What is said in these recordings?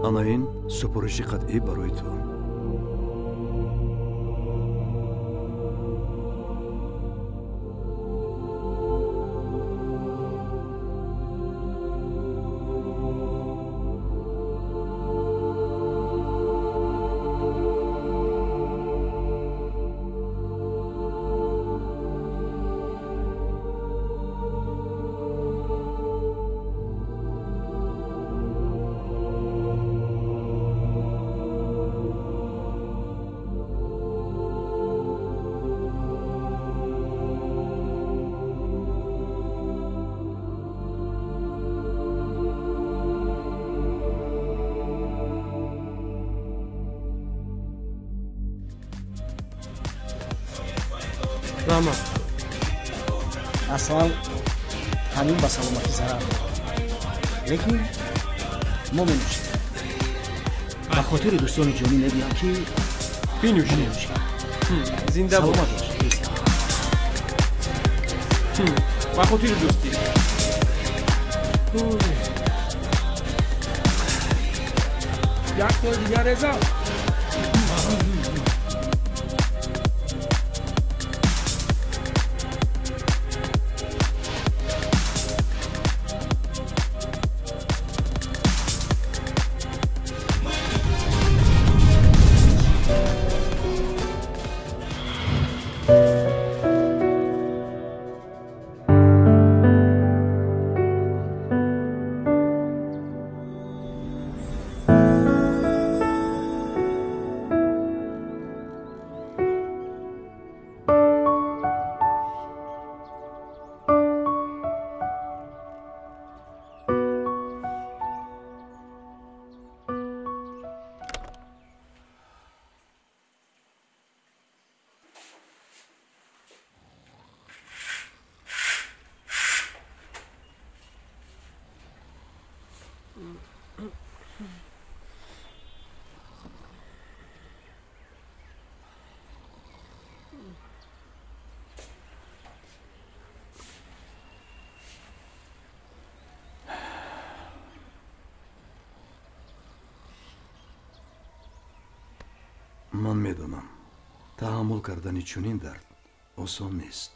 Ана ин супориши қатъӣ барои ту. Раҳмат. Аслан ҳамин ба саломатӣ зарар дорад, лекин мо менӯшем. Ба хотири дӯстони ҷонӣ мегӯям, ки бинӯшем. Зинда бош. Саломат бош. Ба хотири дӯстӣ. Як бор дигар резам. Ман медонам, таҳаммул кардани чунин дард осон нест.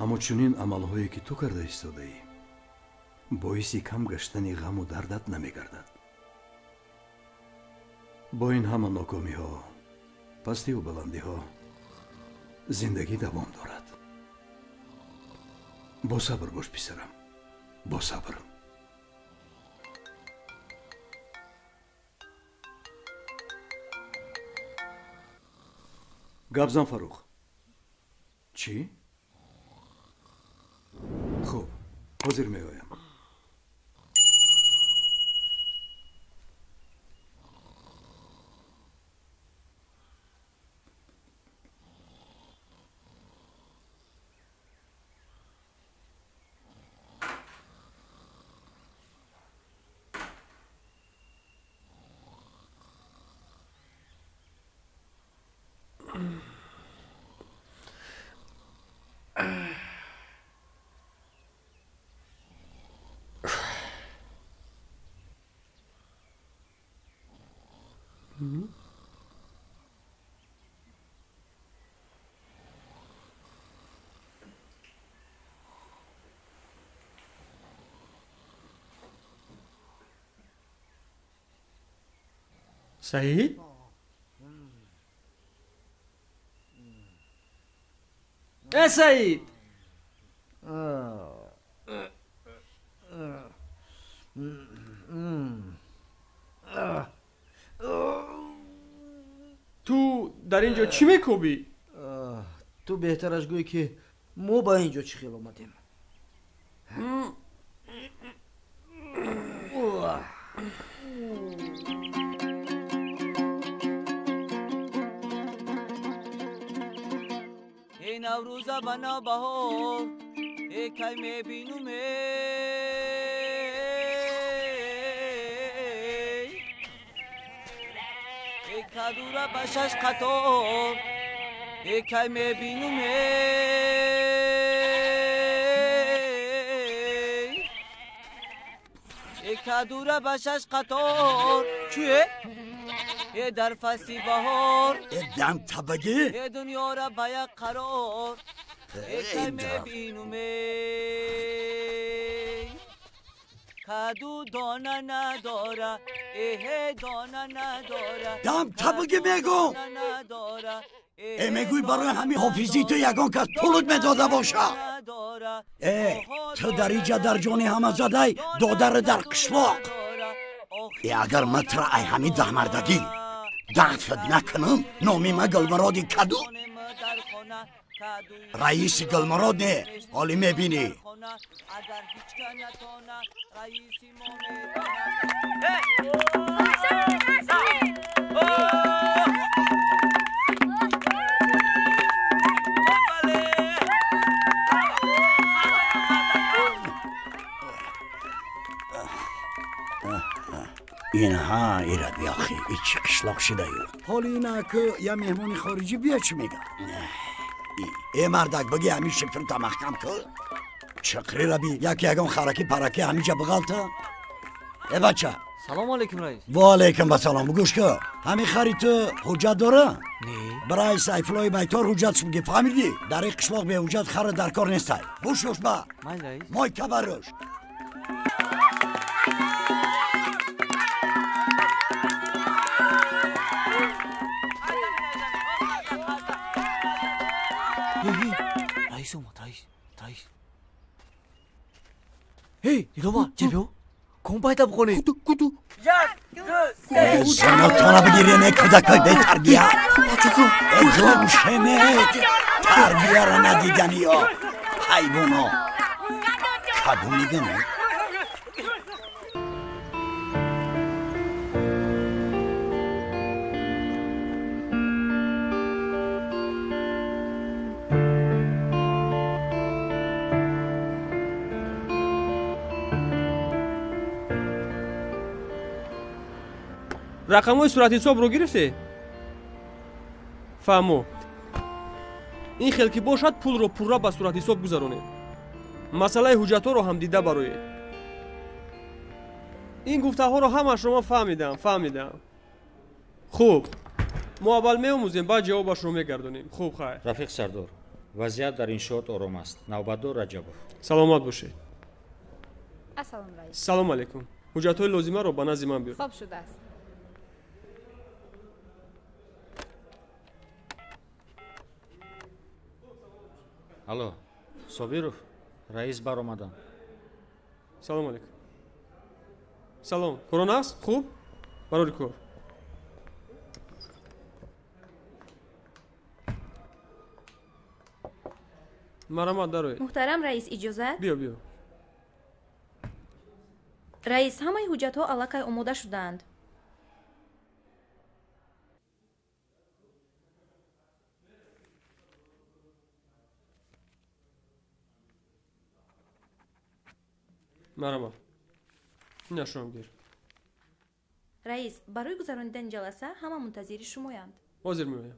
Аммо чунин амалҳое, ки ту карда истодаӣ, боиси кам гаштани ғаму дардат намегардад. Бо ин ҳама нокомиҳо, пастиву баландиҳо зиндагӣ давом дорад. Босабр бош, писарам, босабр. Гап зан, Фаррух. Чӣ? Хуб, ҳозир меоям. Саид? Э, Саид! Ту дар ин ҷо чӣ мекобӣ? Ту беҳтараш гӯй, ки мо ба ин ҷо чӣ хел омадем. Эй Наврӯза ба навбаҳор, э кай мебинум, эй кадура ба шаш қатор, э кай мебинум, Кадура ба шаш қатор чӯе дар фасли баҳор дам табагӣ дунёра ба як қарор кай мебинум каду дона надора эҳе дона надора дам табагӣ мегӯм э мегӯй барои ҳамин ҳофизии ту ягон кас пулут медода боша э ту дар иҷа дар ҷони ҳама задай додари дар қишлоқ э агар ман тура ай ҳамин даҳмардагӣ дафт накунам номи ма Гулмуроди каду раиси Гулмурод не ҳолӣ мебинӣ инҳа ира биёхи и чӣ қишлоқ шидаю ҳоли ина ку я меҳмони хориҷӣ бия чӣ мега э мардак бигӣ ҳамин шифрта маҳкам ку чиқрира би яке ягон хараки параки ҳаминҷа биғалта э бача салому алейкум раис ва алейкум ассалом гӯш ку ҳамин хари ту ҳуҷҷат дора не барои Сайфуллои байтор ҳуҷҷатш бигӣ фаҳмидӣ дар ин қишлоқ беҳуҷҷат хара дар кор нестай бушуш ба мой кабаруш раис омад раис раис эй диловар ҷебё компайта бихонед куду як ду се занотона бигирен э кӯдакои бетарбия э гумшене тарбияро надиданиё ҳайвоно каду мегане Рақамҳои суратҳисобро гирифтӣ? Фаҳмо. Ин хел ки бошад, пулро пурра ба суратҳисоб гузаронед. Масъалаи ҳуҷҷатҳоро ҳам дида бароед. Ин гуфтаҳоро ҳамашро ман фаҳмидам. Хуб, мо аввал меомӯзем, баъд ҷавобашро мегардонем. Хуб, хайр. Рафиқ сардор, вазъият дар иншоот ором аст. Навбатдор Раҷабов. Саломат бошед. Ассалому раис. Салом алейкум. Ҳуҷҷатҳои лозимаро ба назди ман биёр. Хоб шудааст. Алло, Собиров, раис баромадам. Салом алейкум. Салом, корон аст? Хуб? Барори кор. Марамат дароед. Муҳтарам раис, иҷозат? Биё, биё. Раис, ҳамаи ҳуҷҷатҳо аллакай омода шудаанд. Марама. Инашро гир. Раис, барои гузаронидани ҷаласа ҳама мунтазири шумоянд. Ҳозир меоям.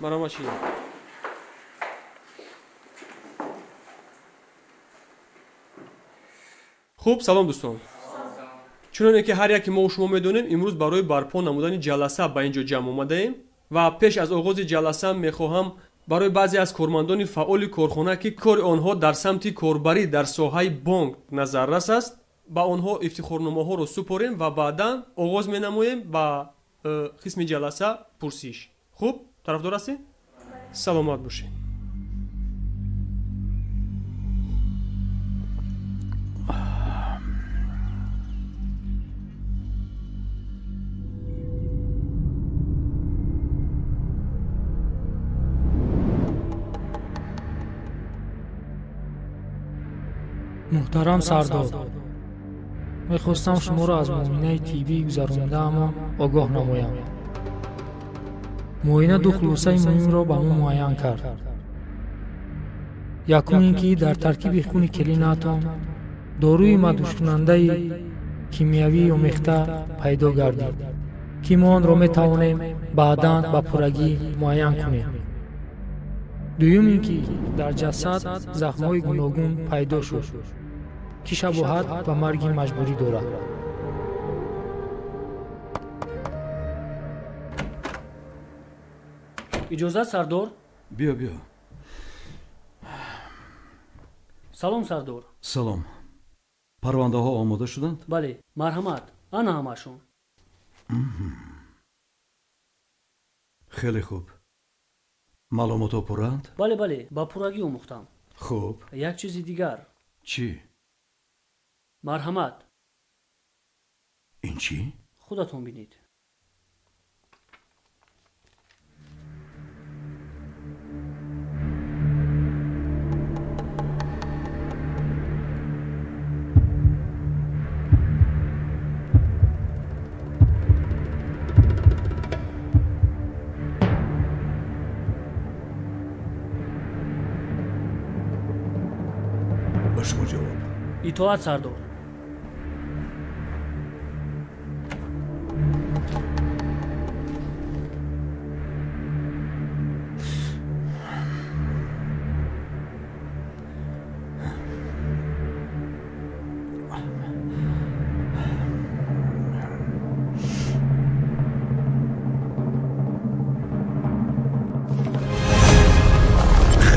Марама чи? Хуб, салом дӯстон. Чуноне ки ҳар яке мо шумо медонем, имрӯз барои барпо намудани ҷаласа ба ин ҷо ҷамъ омадаем ва пеш аз оғози ҷаласа мехоҳам барои баъзе аз кормандони фаъоли корхона, ки кори онҳо дар самти корбарӣ дар соҳаи бонк назаррас аст, ба онҳо ифтихорномаҳоро супорем ва баъдан оғоз менамоем ба қисми ҷаласа пурсиш. Хуб, тарафдор ҳастед? Саломат бошед. Муҳтарам сардор, мехостам шуморо аз муоинаи тиббӣ гузаронидаамон огоҳ намоям. Муоина ду хулосаи муҳимро ба мо муайян кард. Якум ин ки дар таркиби хуни келинатон доруи мадҳушкунандаи кимиявии омехта пайдо гардид. ки мо онро метавонем баъдан ба пуррагӣ муайян кунем. Дуюм ин ки дар ҷасад захмҳои гуногун пайдо шуд, ки шабоҳат ба марги маҷбурӣ дорад. Иҷозат, сардор? Биё, биё. Салом, сардор. Салом. Парвандаҳо омода шуданд? Бале, марҳамат, ана ҳамашон. Хеле хуб. Маълумотҳо пурранд? Бале, бале, ба пуррагӣ омӯхтам. Хуб. Як чизи дигар. Чӣ? Марҳамат. Ин чӣ? Худатон бинед. Ба шумо ҷавоб. Итоат, сардор.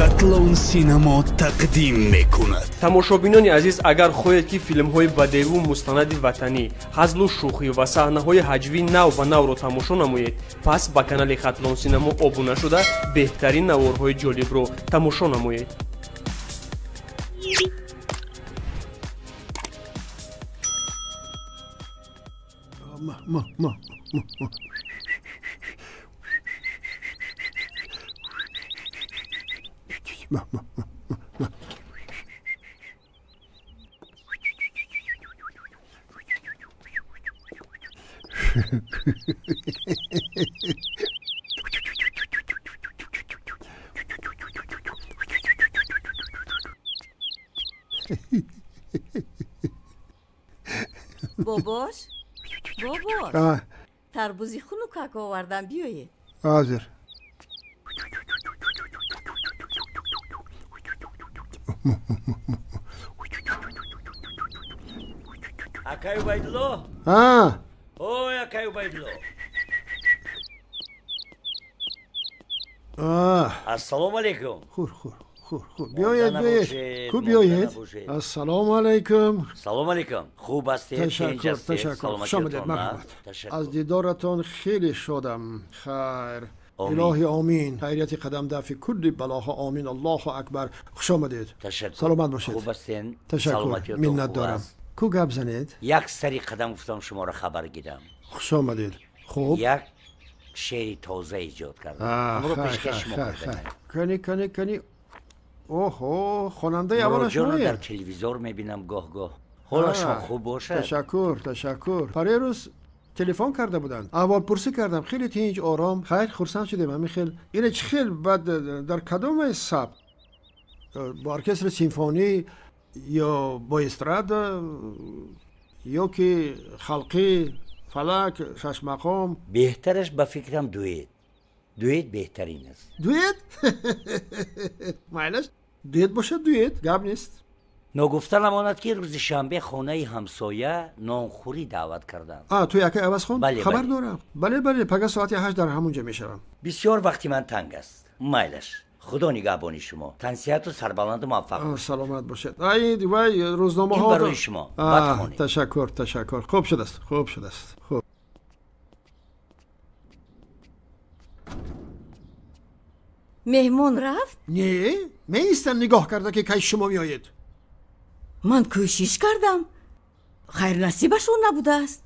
Хатлон синемо тақдим мекунад. Тамошобинони азиз, агар хоҳед, ки филмҳои бадеиву мустанади ватанӣ, ҳазлу шӯхӣ ва саҳнаҳои ҳаҷвӣ нав ба навро тамошо намоед, пас ба канали Хатлон синемо обуна шуда, беҳтарин наворҳои ҷолибро тамошо намоед. Бобош, бобош, тарбузи хунукак овардам, биёед. Ҳозир. Акай Убайдулло? Ой, акай Убайдулло. Ассалому алайкум. Хур, хур, хур, хур. Биёед, биёед. Ку биёед. Ассалому алайкум. Салому алайкум. Хуб ҳастед? Ташаккур, ташаккур. Хуш омадед, марҳамат. Аз дидоратон хеле шодам. Хайр. Илоҳи омин. Хайрияти қадам дафъи кулли балоҳо омин. Аллоҳу акбар. Хуш омадед. Ташаккур. Саломат бошед. Хуб ҳастед? Ташаккур. Миннат дорам. Ку гап занед? Як сари қадам гуфтам шуморо хабар гирам. Хуш омадед. Хуб. Як шеъри тоза эҷод кардам. Амро пешкаш шумо кардам. Кани, кани, кани. Оҳо, хонандаи аввал шумоед? Дар телевизор мебинам гоҳ-гоҳ. Ҳолашон хуб бошад? Ташаккур, ташаккур. Парерӯз телефон карда буданд. Аҳволпурсӣ кардам. Хеле тинҷ, ором. Хайр, хурсанд шудем. Ҳамин хел. Ина чӣ хел баъд дар кадоме сабт? Бо оркестри симфонӣ ё бо эстрада ё ки халқӣ, фалак, шашмақом? Беҳтараш ба фикрам дуэт. Дуэт беҳтарин аст. Дуэт? Майлаш, дуэт бошад, дуэт, гап нест. Ногуфта намонад, ки рӯзи шанбе хонаи ҳамсоя нонхӯрӣ даъват карданд. Ту якай Авазхон? Хабар дорам. Бале, бале, пага соати 8 дар ҳамон ҷо мешавам. Бисёр вақти ман танг аст. Майлаш, худо нигаҳбони шумо. Тансиҳату сарбаланду муваффақ. Саломат бошед. Ай, вай, рӯзномаҳо ин барои шумо. Бад хонед. Ташаккур, ташаккур. Хуб шудааст, хуб шудааст. Хуб. Меҳмон рафт? Не, меистам нигоҳ карда, ки кай шумо меоед. Ман кӯшиш кардам, хайрнасибашон набудааст.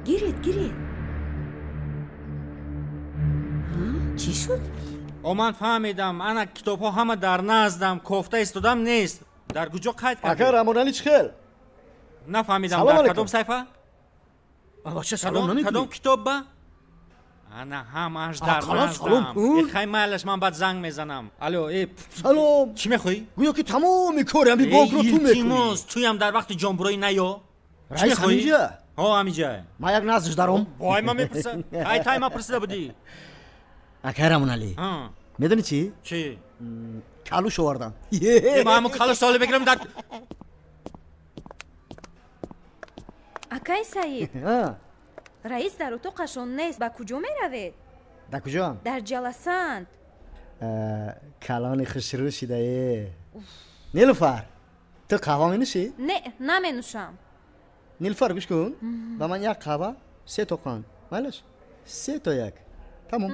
Гиред, гиред. Чӣ шуд? О, ман фаҳмидам, ана китобҳо ҳама дар наздам, кофта истодам нест. Дар куҷо қайд кардед? Ака Рамонали чӣ хел? Нафаҳмидам, дар кадом сайфа? Бача салом намекунӣ? Кадом китоб ба? Ана ҳамааш дар наздам. Хай майлаш, ман баъд занг мезанам. Алло, э, салом. Чӣ мехоҳӣ? Гӯё ки тамоми кори ҳами бонкро ту мекунӣ. Илтимос, туям дар вақти ҷонбуроӣ наё. Раис ҳаминҷа? Ҳо, ҳаминҷа. Ман як наздиш даром. Вой, ман мепурсам. Ай тай ман пурсида будӣ. Ака Рамоналӣ, медонӣ чӣ? Чӣ? Калуш овардам. Ман ҳамун калуш соли бигирам дар Акай Саид, раис дар утоқашон нест. Ба куҷо меравед? Дар куҷоам? Дар ҷаласаанд. Калони хушрӯ шидае. Нилуфар, ту қаҳва менӯшӣ? Не, наменӯшам. Нилуфар, гӯш кун, ба ман як қаҳва, се то қанд. Майлаш? 3 то 1. Тамом.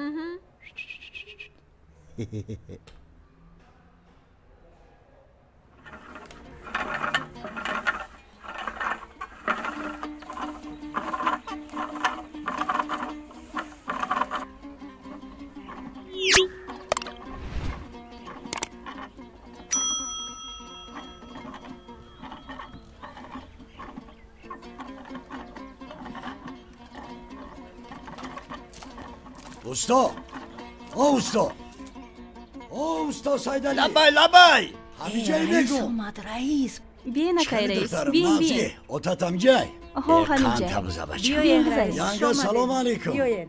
Усто! О, усто! О, усто Сайдали! Лабай, лабай! Ҳамиҷай мегӯм! Омад раис. Биен, акай раис, биен, биен. Отат ҳамиҷай? Ҳо, ҳамиҷай. Биёен, раис. Янга, салом алейкум. Биёен.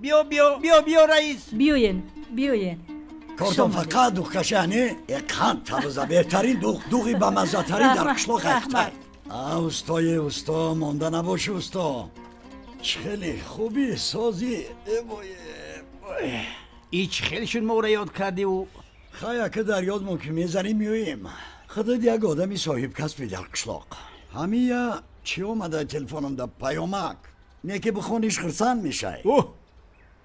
Биё, биё, биё, биё, раис. Биёен, биёен. Кортон фақат дуғкаша, не? Э, қанд табза, беҳтарин дуғ, дуғи бамаззатарин дар қишлоқ айхтай. А, устое, усто, монда набоши, усто. Чӣ хеле хуби, созӣ. Э, вой. И чӣ хеле шуд моро ёд кардиву? Хай, ака, дар ёдмон ки мезанем, меоем. Худат як одами соҳибкасби дар қишлоқ. Ҳамия чӣ омада телефонамда паёмак. Не ки бихониш хурсанд мешай. Оҳ,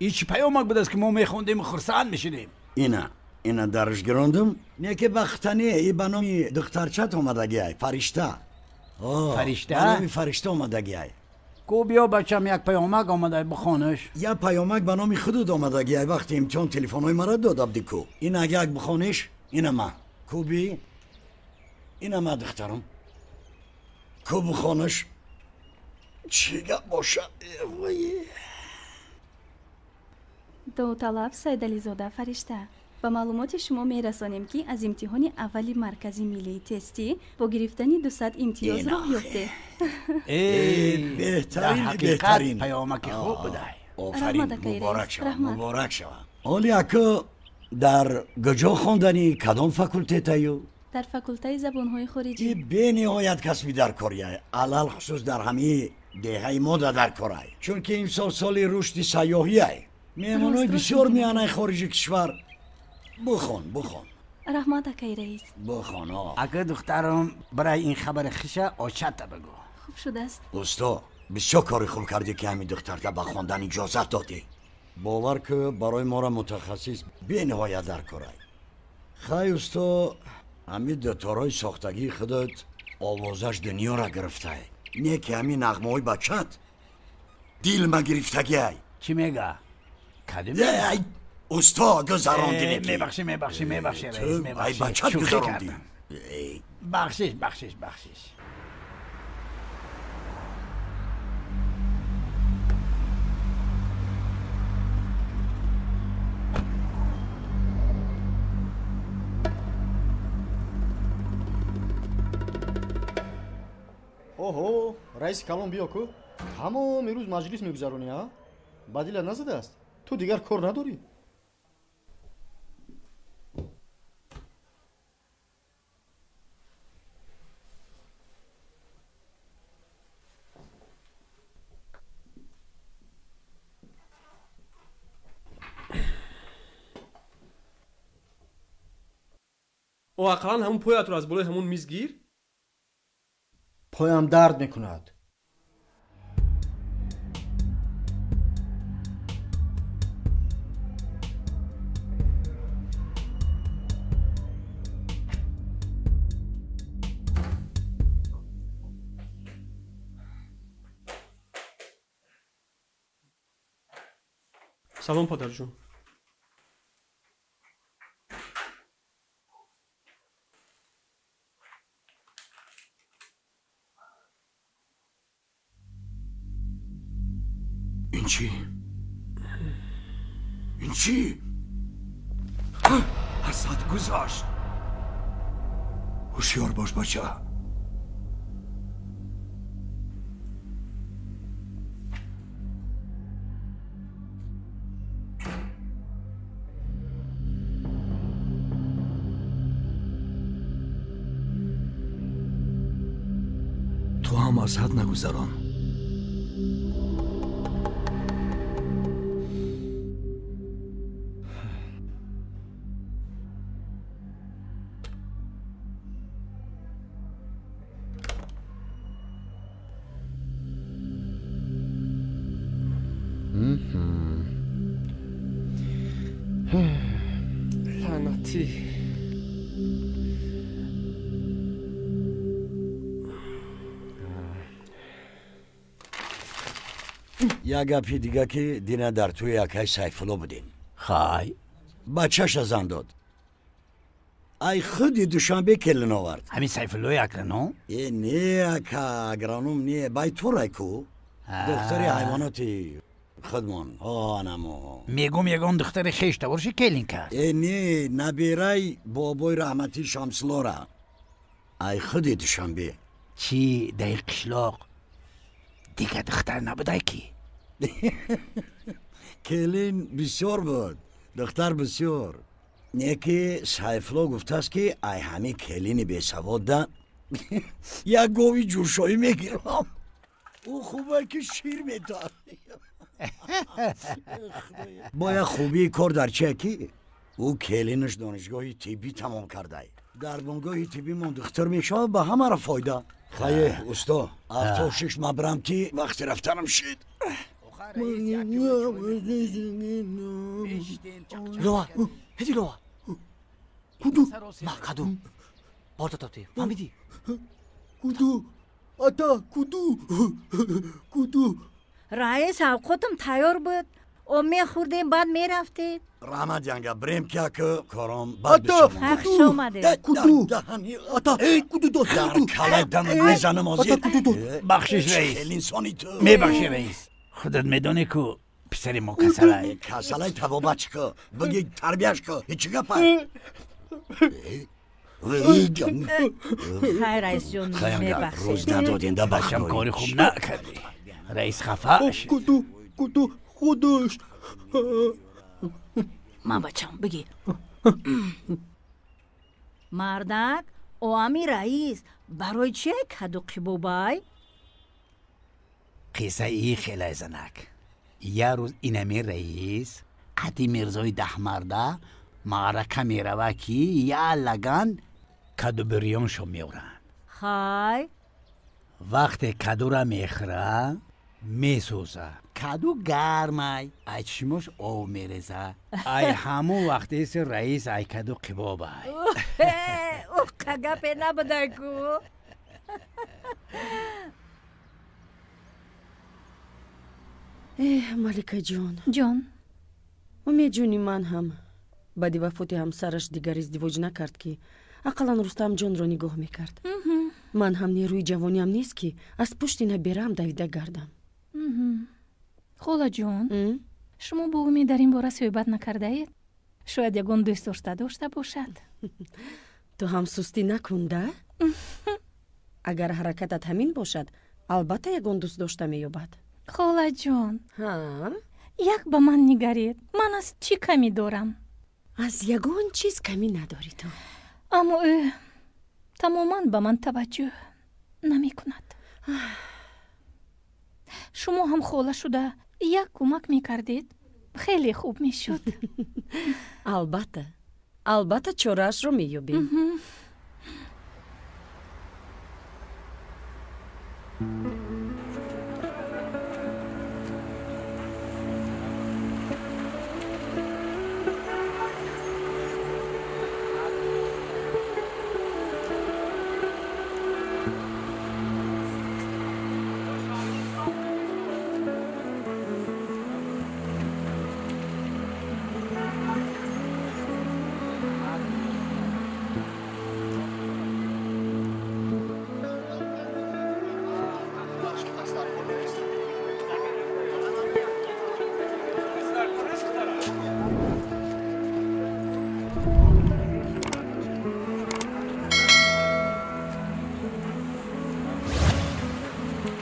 и чӣ паёмак будааст, ки мо мехондему хурсанд мешудем? Ина, ина дарш гирондум. Не ки бахтане, и ба номи духтарчат омадагиай, Фаришта. Фаришта? Ба номи Фаришта омадагиай. Ку биё бачам, як паёмак омада, бихонаш. Як паёмак ба номи худут омадагиай, вақти имтиҳон телефонҳои мара дод абдику. Ина як бихониш, ина ма. Куби, ина ма духтарам. Ку бихонаш. Чӣ гап боша? Довталаб Сайдализода Фаришта, ба маълумоти шумо мерасонем, ки аз имтиҳони аввали маркази миллии тестӣ бо гирифтани 200 имтиёз роҳ ёфтед. Беҳтарин, беҳтарин. Паёмаки хуб будай. Офарин, муборак шава, муборак шава. Оли ака, дар куҷо хонданӣ, кадом факултетаю? Дар факултаи забонҳои хориҷӣ. И бениҳоят касби даркория, алалхусус дар ҳамаи деҳаи мо даркорай, чунки имсол соли рушди сайёҳиай. Меҳмонои бисёр меанай хориҷи кишвар. Бихон, бихон. Раҳмат, акай раис. Бихон. Ака духтарам, барои ин хабари хиша очата бигӯ. Хуб шудааст. Усто, бисёр кори хуб кардӣ, ки ҳамин духтарта ба хондан иҷозат додӣ. Бовар ки барои моро мутахассис бениҳоят даркорай. Хай, усто, ҳамин дуторҳои сохтагии худат овозаш дунёра гирифтай. Не ки ҳамин нағмаҳои бачат дилма гирифтагиай. Чӣ мега? Кадим? Усто, гузарондӣ. Мебахшӣ, мебахшӣ, мебахшӣ, раис, мебахшӣ. Ай бачат гузарондӣ. Бахшиш, бахшиш, бахшиш. Оҳо, раиси калон, биё ку. Тамоми рӯз маҷлис мегузаронӣ, а? Ба дилат назадааст? Ту дигар кор надорӣ? О, ақаллан ҳамун поятро аз болои ҳамун миз гир. Поям дард мекунад. Салом, падарҷон. Ин чӣ? Аз ҳад гузашт. Ҳушёр бош, бача. Ту ҳам аз ҳад нагузарон. Лаънатӣ. Як гапи дига, ки дина дар тӯи акай Сайфулло будем. Хай. Бачаша зан дод. Ай худи Душанбе келин овард. Ҳамин Сайфуллои агроном? Э, не, ака, агроном не, байтурай ку. Духтари ҳайвоноти худмон. Анамо. Мегум, ягон духтари хештаворши келин кард. Э, не, набирай бобои раҳматӣ Шамсуллора. Ай худи Душанбе. Чӣ, дар қишлоқ дига духтар набудай ки? Келин бисёр буд, духтар бисёр. Не ки Сайфулло гуфтааст, ки ай ҳамин келини бесаводда як гови ҷӯршоӣ мегирам. Ӯ хубе ки шир медиҳад. Бояд хубии кор дар чие, ки ӯ келинаш донишгоҳи тиббӣ тамом кардай. Дар бунгоҳи тиббимон духтур мешавад, ба ҳамаро фойда. Хае, усто, 76 ма бирам, ки вақти рафтанам шид. Лова, ҳеди лова. Куду. Ма каду. Борта топти. Фаҳмидӣ? Куду. Ата, куду. Куду. Раис, авқотам тайёр буд. Об мехӯрдем, баъд мерафтем. Раҳмат, янга, бирем, ки ака кором бад. Ата, Хуш омадед. Куду. Ата, куду дод. Дар калай дамат мезанам ҳозир. Ата, куду дод. Бахшиш, раис. Хел инсони ту. Мебахши, раис. Худат медонӣ ку писари мо касалай. Касалай табобатч ку. Биги тарбияш ку. Ҳечи гапа? Хай, раисҷон, мебахшед. Рӯз надоденда. Бачам кори хуб накардӣ. Раис хафа шуд. Куду, куду, худаш. Ман бачам, бигир. Мардак, оами раис барои чие каду қибобай? Қисса и хелай, занак. Як рӯз инами раис қати мирзои даҳмарда маърака мерава, ки як лаган каду бирёншо меоранд. Хай. Вақте кадура мехӯра, месӯза. Каду гармай, ай чишмош об мереза. Ай ҳамун вақтеси раис ай каду қибобай. Уққа гапе набудай ку. Эҳ, Маликаҷон. Ҷон. Умедҷони ман ҳам баъди вафоти ҳамсараш дигар издивоҷ накард, ки ақаллан Рустамҷонро нигоҳ мекард. Ман ҳам нерӯи ҷавониам нест, ки аз пушти набераам давида гардам. Холаҷон, шумо бо Умед дар ин бора суҳбат накардаед? Шояд ягон дӯстдошта дошта бошад. Ту ҳам сустӣ накун, да? Агар ҳаракатат ҳамин бошад, албатта ягон дӯстдошта меёбад. Холаҷон, як ба ман нигаред, ман аз чӣ камӣ дорам? Аз ягон чиз камӣ надорӣ ту. Аммо ӯ тамоман ба ман таваҷҷӯҳ намекунад. Шумо ҳам хола шуда як кӯмак мекардед, хеле хуб мешуд. Албатта, албатта, чораашро меёбем.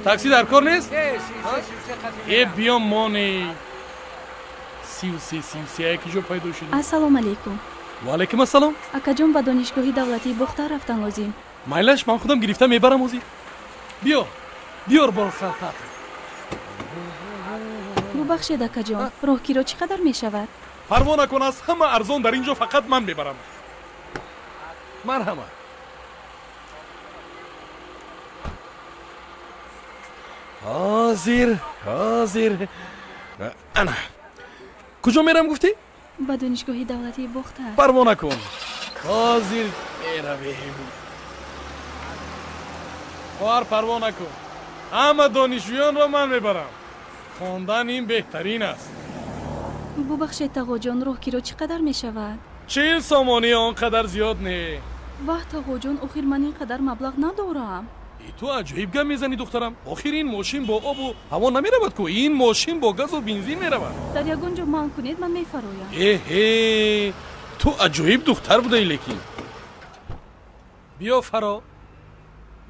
Такси дар кор нест? Э, биё моне. 33 33 ки ҷо пайдо шуд? Ассалому алайкум. Ва алайкум ассалом. Акаҷон, ба донишгоҳи давлатии Бохтар рафтан лозим. Майлаш, ман худам гирифта мебарам ҳозир. Биё, биёр борхалтат. Бубахшед, акаҷон, роҳкиро чӣ қадар мешавад? Парво накун, аз ҳама арзон дар ин ҷо фақат ман мебарам. Марҳамат. Ҳозир, ҳозир. Ана. Куҷо мерам гуфтӣ? Ба донишгоҳи давлатии Бохтар. Парво накун. Ҳозир меравем. Хоҳар, парво накун. Ҳама донишҷӯёнро ман мебарам. Хондан ин беҳтарин аст. Бубахшед, тағоҷон, роҳкиро чӣ қадар мешавад? 40 сомонӣ, он қадар зиёд не. Ваҳ, тағоҷон, охир ман ин қадар маблағ надорам. Ту аҷоиб гап мезанӣ, духтарам. Охир ин мошин бо обу ҳаво намеравад ку, ин мошин бо газу бензин меравад. Дар ягон ҷо манъ кунед, ман мефароям. Эҳе, ту аҷоиб духтар будаӣ, лекин. Биё фаро.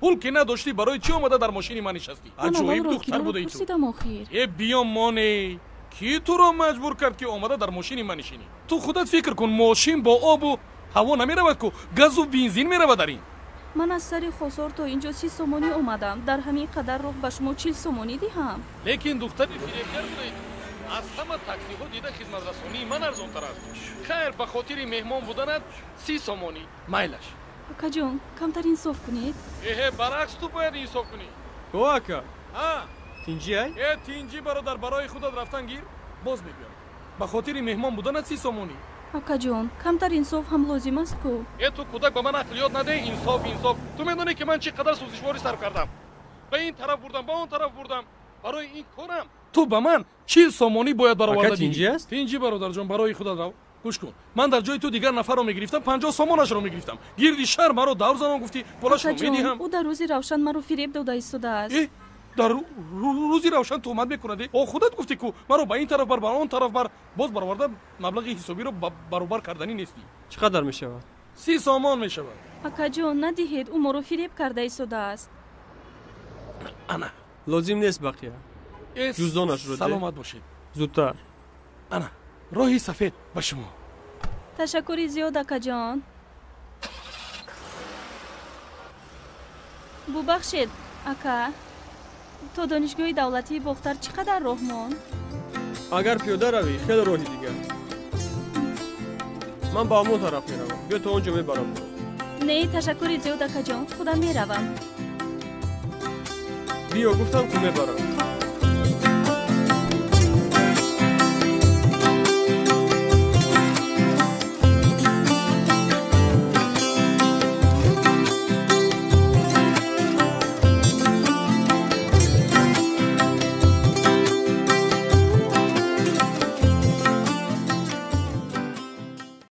Пул ки надоштӣ, барои чӣ омада дар мошини ман нишастӣ? Аҷоиб духтар будаӣ ту. Э, биё моне. Кӣ туро маҷбур кард, ки омада дар мошини ман нишинӣ? Ту худат фикр кун, мошин бо обу ҳаво намеравад ку, газу бензин меравад дар ин. Ман аз сари Хосор то инҷо 30 сомонӣ омадам. Дар ҳамин қадар роҳ ба шумо 40 сомонӣ диҳам. Лекин духтари фиребгар будаед. Аз ҳама таксиҳо дида хизматрасонии ман арзонтар аст. Хайр, ба хотири меҳмон буданат 30 сомонӣ. Майлаш. Акаҷон, камтар инсоф кунед. Эҳе, баръакс ту бояд инсоф кунӣ. О, ака. Тинҷӣ ай? Э, тинҷӣ, бародар, барои худат рафтан гир, боз мебиём. Ба хотири меҳмон буданат 30 сомонӣ. Акаҷон, камтар инсоф ҳам лозим аст ку. Э, ту кӯдак, ба ман ақл ёд надеҳ, инсоф, инсоф. Ту медонӣ, ки ман чӣ қадар сӯзишворӣ сарф кардам. Ба ин тараф бурдам, ба он тараф бурдам. Барои ин корам ту ба ман 40 сомонӣ бояд бароварда диҳӣ. Тинҷӣ аст? Тинҷӣ, бародарҷон, барои худат рав. Гӯш кун, ман дар ҷои ту дигар нафарро мегирифтам, 50 сомонашро мегирифтам. Гирди шаҳр маро давр занон гуфтӣ, пулашро медиҳам. Ӯ дар рӯзи равшан маро фиреб дода истодааст. Э, дар рӯзи равшан туҳмат мекунад? О, худат гуфтӣ ку, маро ба ин тараф бар, ба он тараф бар, боз бароварда маблағи ҳисобиро баробар карданӣ нестӣ. Чӣ қадар мешавад? 30 сомон мешавад. Акаҷон, надиҳед, ӯ моро фиреб карда истодааст. Ана. Лозим нест бақия. Ҷуздонашро. Саломат бошед. Зудтар. Ана, роҳи сафед ба шумо. Ташаккури зиёд, акаҷон. Бубахшед, ака, то донишгоҳи давлатии Бохтар чӣ қадар роҳ монд? Агар пиёда равӣ, хеле роҳи дигар. Ман ба ҳамон тараф меравам. Биё, то он ҷо мебарам. Не, ташаккури зиёд, акаҷон, худам меравам. Биё, гуфтам ку мебарам.